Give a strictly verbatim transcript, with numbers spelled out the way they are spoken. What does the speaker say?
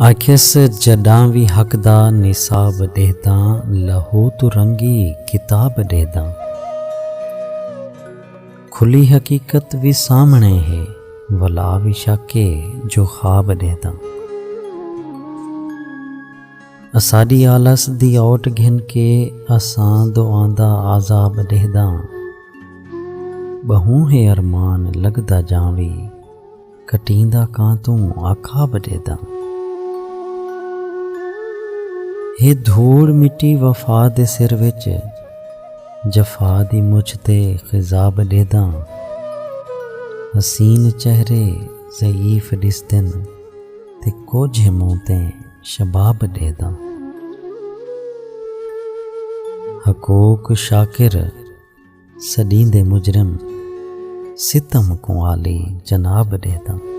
آکھیس جݙاں وی حق دا نصاب ݙیہداں، لہو توں رنگی کتاب ݙیہداں۔ کھلی حقیقت وی سامݨے ہے، ولا وی شک ہے جو خواب ݙیہداں۔ اساݙی آلس دی اوٹ گھن کے اساں دعاں دا عذاب ݙیہداں۔ ٻہوں ہے ارمان لڳدا جاں وی، کٹیندا کاں توں عقاب ݙیہداں۔ ہے دھوڑ مٹی وفا دے سر وچ، جفا دی مچھ تے خضاب ݙیہداں۔ حسین چہرے ضعیف ݙسدن تے کجھ منہ تے شباب ݙیہداں۔ حقوق شاکر سݙیندے مجرم، ستم کوں عالی جناب ݙیہداں۔